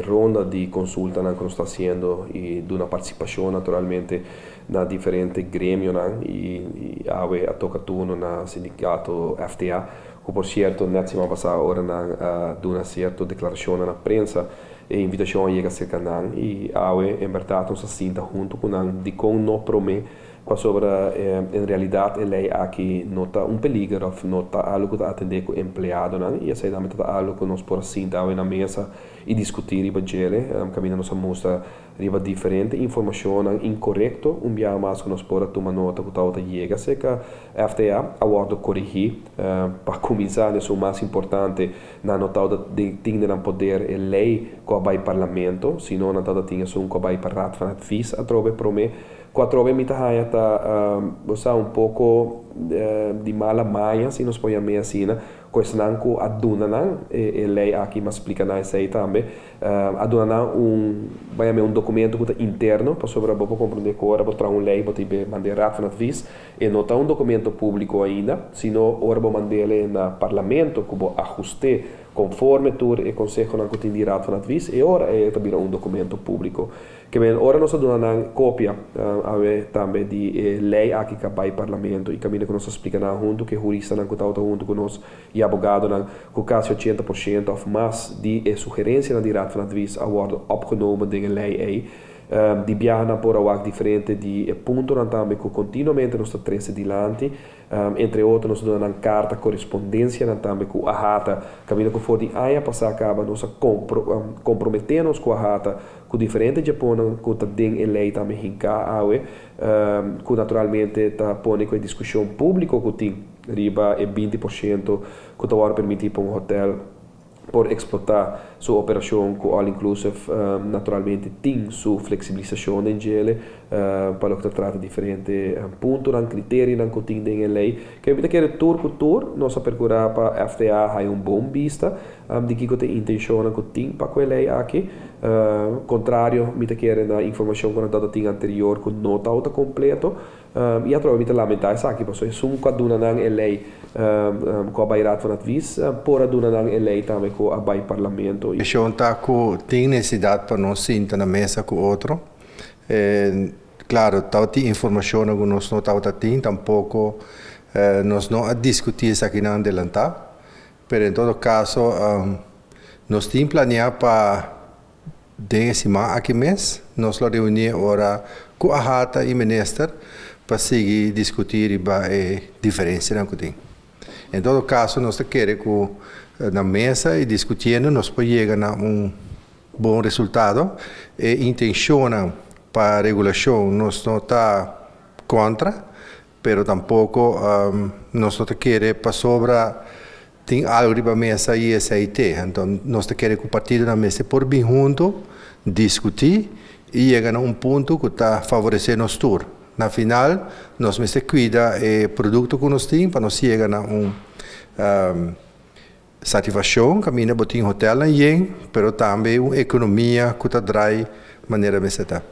ronda di konsultanan ku nos ta hasiendo i duna partisipashon naturalmente na diferente gremionan i awe a toka turno na sindikato FTA ku por sierto nèt siman pasá ora nan a duna sierto deklarashonnan na prensa e invitashon a yega serka nan i awe en bèrdat nos a sinta huntu ku nan dikon no promé pasobra en realidat e lei aki no ta un peliger òf no ta algu ku ta atendé ku empleadonan i esei tambe ta algu ku nos por a sinta awe na mesa i diskutí riba djele kaminda nos a mustra riba diferente informashonnan inkorekto. Un biaha mas ku nos por a tuma nota ku tabata yega serka FTA a wòrdu korigí. Pa kuminsá esun mas importante, nan no tabata tin den nan poder e lei ku a bai parlamento, sino nan tabata tin esun ku a bai pa Raad van Advies atrobe promé. Ku atrobe mi ta haña ta, bo sa, un poko di mala maña, si nos por yam'é asina, ku esnan ku a duna nan e lei aki, mi a splika nan esei tambe, A duna nan un, bai yam'é un documento cu ta interno, pasobra bo por comprende cu ora bo traha un ley bo tin be mand'é Raad van Advies, e no ta un documento publico ainda, sino ora bo mand'ele na Parlamento cu bo ahust'é conforme tur e consehonan cu tin di Raad van Advies, e ora e ta bira un documento publico. Ke men ora nos a duna nan copia awe tambe di e ley aki cu a bay Parlamento y caminda cu nos a splica nan hunto cu e huristanan cu tabata hunto cu nos, y abogadonan cu casi 80% of mas di e sugerencianan di Raad van Advies a wordo opgenomen den e ley ey. Di biaha nan por a wak diferente di e puntonan tambe cu continuamente nos ta trece dilanti. Entre otro nos a duna nan carta corespondencianan tambe cu AHATA caminda cu for di aña pasa caba nos a compromete nos cu AHATA cu diferente djeponan cu ta den e ley tambe hinca awe cu naturalmente ta pone cu e discusion publico cu tin riba e 20% ku ta wòrdu permití pa un hotèl por eksplotá su operashon ku all inclusive naturalmente tin su fleksibilisashon den djele pa loke ta trata diferente puntonan, kriterionan ku tin den e lei. Ke mi ta kere tur ku tur nos a perkurá pa FTA haña un bon bista di kiko ta e intenshonnan ku tin pa ku e lei aki. Kontrario mi ta kere na informashon ku nan tabata tin anterior ku no tabata kompleto. I atrobe mi ta lamentá esaki, pasobra esun ku a duna nan e lei ku a bai Raad van Advies por a duna nan e lei tambe ku a bai Parlamento. Mishon ta ku tin nesesidat pa nos sinta na mesa ku otro. Klaro, tabatin informashonnan ku nos no tabata tin, tampoko nos no a diskutí esakinan adelantá. Pero en todo kaso nos tin planeá pa Den e siman aki mes nos lo reuní ora ku AHATA i minister pa sigui diskutí riba e diferensianan ku tin. En todo kaso nos ta kere ku na mesa i diskutiendo nos por yega na un bon resultado. E intenshonnan pa regulashon nos no ta kontra, pero tampoko nos no ta kere pasobra tin algu riba mesa i esei te. Anto nos ta kere ku partidonan mester por bin huntu, diskutí i yega na un punto ku ta favoresé nos tur. Na final nos mester kuida e produkto ku nos tin pa nos yega na un satisfakshon kaminda bo tin hotelnan yen pero tambe un ekonomia ku ta drai manera mester ta.